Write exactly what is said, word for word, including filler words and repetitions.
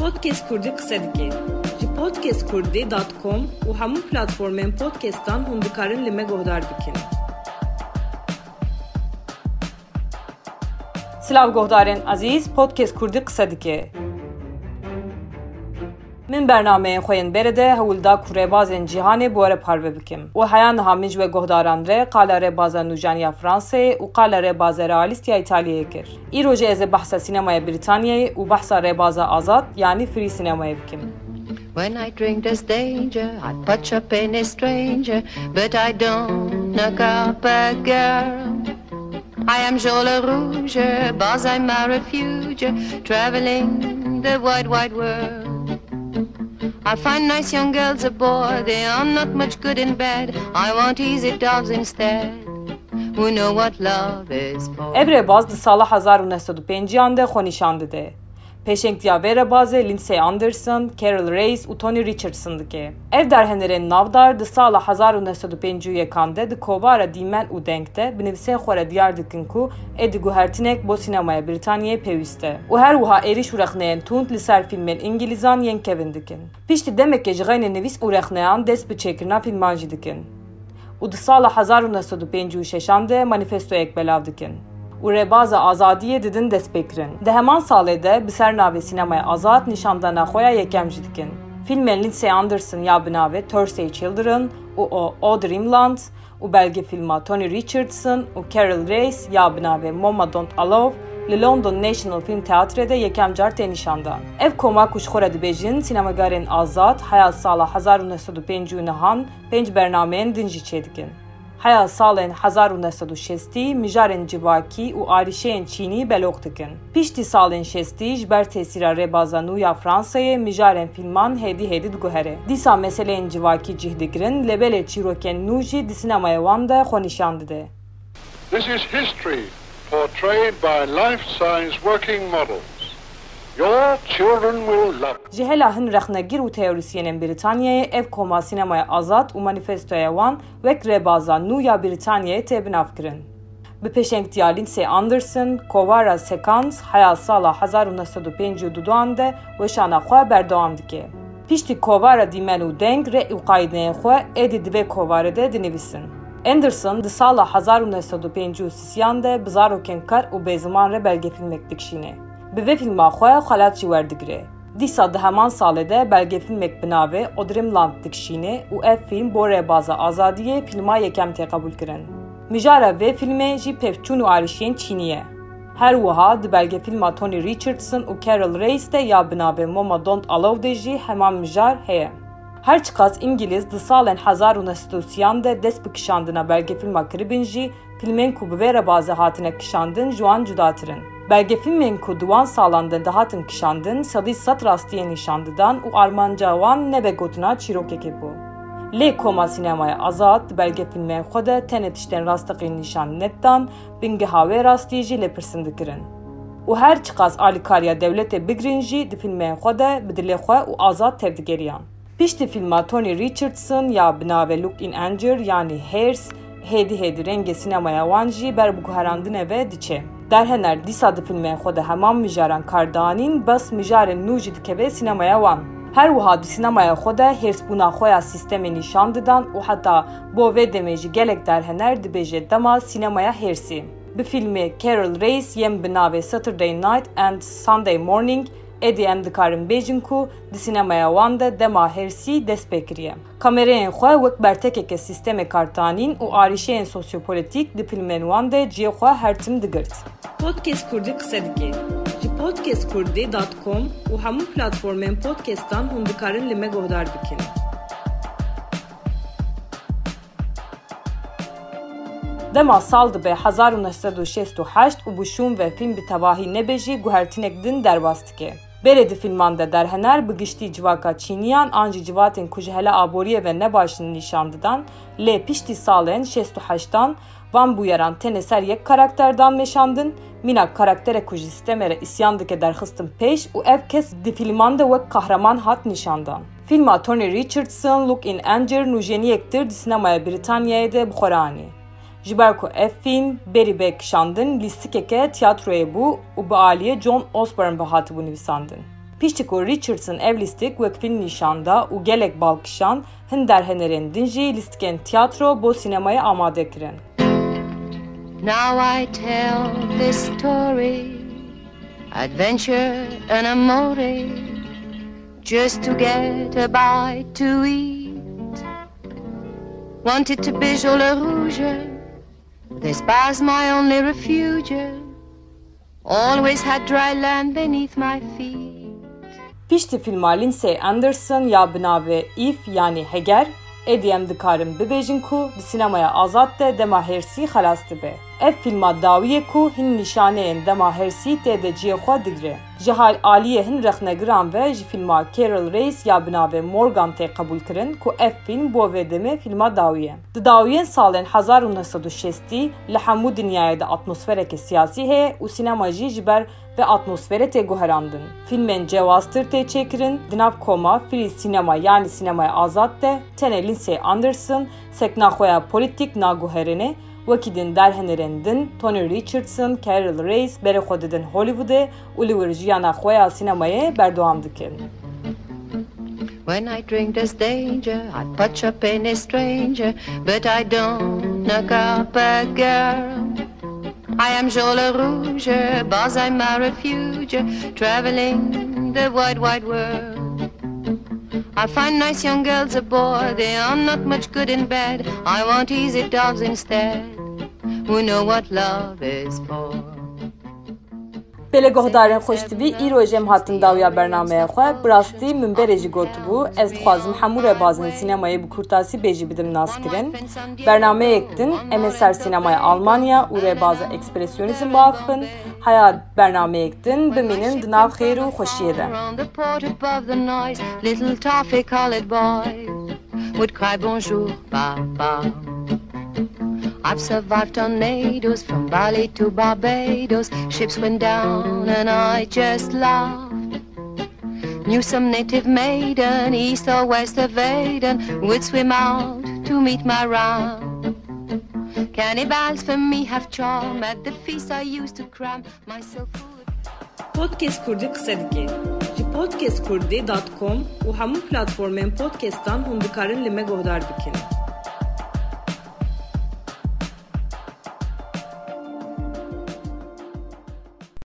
Podcast Kurdî qise dike. Ji podcast kurdî dot com û hemû platformên podcastan hûn dikarin li me guhdar bikin. Silav guhdarên ezîz, Podcast Kurdî qise dike. Min bernameyên xwe yên berê de hewl da ku rêbazên cîhanê bi we re parve bikim. Û heya niha min ji we guhdaran re qala rêbaza Nûjaniya Fransayê û qala rêbaza realîst ya Îtalyayê kir. Îrojê ez ê behsa sînemaya Brîtanyayê û behsa rêbaza azad, yanî free sînemayê bikim. When I drink there's danger, I patch up any stranger, but I don't knock up a girl. I am Jean Le Rouge, Baz, I'm a refuge, traveling the wide, wide world. I find nice young girls aboard, they are not much good in bed. I want easy doves instead, who know what love is for. Ev rêbaz di sala hezar û neh sed û pêncî an de xwe nîşan dide. Pêşengtiya vê rêbazê Lindsay Anderson, Carol Race û Tony Richardson dike. Ev derhenerên navdar di sala hezar û neh sed û pêncî û yekan de di kovara Dîmen û Deng de bi nivîsên xwe re diyar dikin ku êdî guhertinek bo sînemaya Brîtanyayê pêwîst e û her wiha êrîş û rexneyên tund li ser fîlmên îngilîzan yên kevin dikin. Piştî demekê ji xeynê nivîs û rexneyan dest bi çêkirina fîlman jî dikin. Û di sala hezar û neh sed û pêncî û şeşan de manîfestoyek belav dikin û rêbaza azadiyê didin destpêkirin. Di heman salê de bi ser navê Sînemaya Azad nîşandana xwe ya yekem jî dikin. Fîlmên Lindsay Anderson ya bi navê Thursday Children û O, O Dreamland û belgefîlma Tony Richardson û Carol Race ya bi navê Mama Don't Allow li London National Film Theatre de yekem car tê nîşandan. Ev koma ku ji xwe re dibêjin sînemagarên azad, heya sala hezar û neh sed û pêncî û nehan pênc bernameyên din jî çêdikin. Heya salên hezar û neh sed û şêstî mijarên civakî û arîşeyên çînî beloq dikin. Piştî salên şêstî ji ber tesîra rêbaza nû ya Fransayê mijarên fîlman hêdî hêdî diguhere. Dîsa meseleyên civakî cih digirin, lê belê çîrokên nû jî di sînemaya wan de xwe nîşan dide. This is history portrayed by life-size working models. Your children will love it. Ji hela hin rexnegir û teorîsyenên Brîtanyayê ev koma sînemaya azad û manîfestoya wan wek rêbaza nû ya Brîtanyayê tê binavkirin. Bi pêşengtiya Lindsay Anderson, kovara Sekans heya sala hezar û neh sed û pêncî û duan de weşana xwe berdewam dike. Piştî kovara Dîmen û Deng rê û qayîdeyên xwe êdî di vê kovarê de dinivîsin. Anderson di sala hezar û neh sed û pêncî û sisiyan de bi zarokên ker û bêziman re belgefîlmek dikişîne. Bi vê fîlma xwe xelat jî werdigire. Dîsa di heman salê de belgefîlmek bi navê O Dreamland dikişîne û ev fîlm bo rêbaza azadiyê fîlma yekem tê qebûlkirin. Mijara vê fîlmê jî pevçûn û arîşiyên çînî ye. Her wiha di belgefîlma Tony Richardson û Carol Race de ya bi navê Mama Don't Allow de jî heman mijar heye. Her çiqas îngilîz di salên hezar û neh sed û sîyan de dest bi kişandina belgefîlma kiribin jî, fîlmên ku bi vê rêbazê hatine kişandin ji wan cudatir in. Belgefîlmên ku di wan salan de dihatin kişandin, sedî sed rastiyê nîşan didan û armanca wan ne vegotina çîrokekê bû. Lê koma sînemaya azad di belgefîlmên xwe de tenê tiştên rasteqîn nîşan nedidan, bingeha wê rastiyê jî lê pirsin dikirin. Û her çiqas alîkariya dewletê bigrin jî di fîlmên xwe de bi dilê xwe û azad tevdigeriyan. Piştî fîlma Tony Richardson ya bi navê Look in Anger, yanî Hêrs, hêdî hêdî rengê sînemaya wan jî ber bi guherandinê ve diçe. Derhener dîsa di fîlmên xwe de heman mijaran kar danîn, bes mijarên nû jî dikeve sînemaya wan. Her wiha di sînemaya xwe de hêrsbûna xwe ya sîstemê nîşan didan û heta bo vê demê jî gelek derhener dibêje dema sînemaya hêrsî. Bi fîlmê Carol Race yên bi navê Saturday Night and Sunday Morning, êdî em dikarin bêjin ku di sînemaya wan de dema hêrsî dest pê kiriye. Kamereyên xwe wek bertekeke sîstemê kartanîn û arîşeyên sosyopolîtîk di fîlmên wan de cihê xwe her tim digirt. Podcast Kurdî qise dike. Ji podcast kurdî dot com û hemû platformên podcastan hûn dikarin li me guhdar bikin. Dema sal dibe hezar û neh sed û şêst û heşt û bi şûn ve fîlm bi tevahî nebe jî guhertinek din derbas dike. Berê di fîlman de derhener bi giştî civaka çîniyan an jî civatên ku ji hela aboriyê ve ne baş in nîşan didan, lê piştî salên şêst û heştan van bûyeran tenê ser yek karakter dan meşandin, mînak karakterek ku ji sîstemê re îsyan dike derxistin pêş û ev kes di fîlman de wek kahraman hat nîşandan. Fîlma Tony Richardson, Look in Anger, nûjeniyek tir di sînemaya Brîtanyayê de bi xwe re anî. Ji ber ku ev fîlm berî bê kişandin lîstikeke tiyatroyê bû û bi aliyê John Osborne ve hatibû nivîsandin. Piştî ku Richardson ev lîstik wek fîlm nîşan da û gelek bal kişand, hin derhenerên din jî lîstikên tiyatro bo sînemayê amade kirin. Now I tell this story, adventure and amore, just to get a bite to eat. Wanted to be Joe le Rouge, this bar's my only refuge. Always had dry land beneath my feet. Piştî fîlma Lindsay Anderson ya bi navê If, yanî Heger, êdî em dikarin bibêjin ku di sînemaya azad de dema hêrsî xelas dibe. Ev fîlma dawî ye ku hin nîşaneyên dema hêrsî tê de cihê xwe digre. Ji hal aliyê hin rexnegiran ve ji fîlma Carol Race ya bi navê Morgan tê qebûlkirin ku ev fîlm bo vê demê fîlma dawî ye. Di dawiyên salên hezar û neh sed û şêstî li hemû dinyayê de atmosfereke siyasî heye û sînema jî ji ber vê atmosferê tê guherandin. Fîlmên cewaztir tê çêkirin, di nav koma free cinema yanî sînemaya azad de tenê Lindsay Anderson sekna xwe ya polîtîk naguherîne, wekî din derhenerên din Tony Richardson, Carol Race berê xwe didin Hollywoodê û li wir jiyana xwe ya sînemayê berdewam dikin. When I drink, there's danger. I punch up any stranger, but I don't knock up a girl. I am Joe le Rouge, boss, I'm a refuge, traveling the wide, wide world. I find nice young girls aboard, they are not much good in bed. I want easy doves instead, who know what love is for. Belê guhdarên xweştivî, îro jî em hatin dawiya bernameya xwe. Bi rastî min berê jî gotibû, ez dixwazim hemû rêbazên sînemayê bi kurtasî bêjî bidim naskirin. Bernameyek din em ê ser sînemaya Almanya û rêbaza ekspresyonîzm biaxivin. Heya bernameyek din bimînin di nav xêr û xweşiyê de. Around the port above the noise, little toffee-colored boy would cry, "Bonjour, Papa." I've survived tornadoes from Bali to Barbados. Ships went down and I just laughed. Knew some native maiden, east or west of Aden, would swim out to meet my ram. Cannibals for me have charm. At the feast I used to cram myself full of Podcast Kurdî qise dike. Ji podcast kurdî dot com û hemû platformên podcastan hûn dikarin li me guhdar bikin.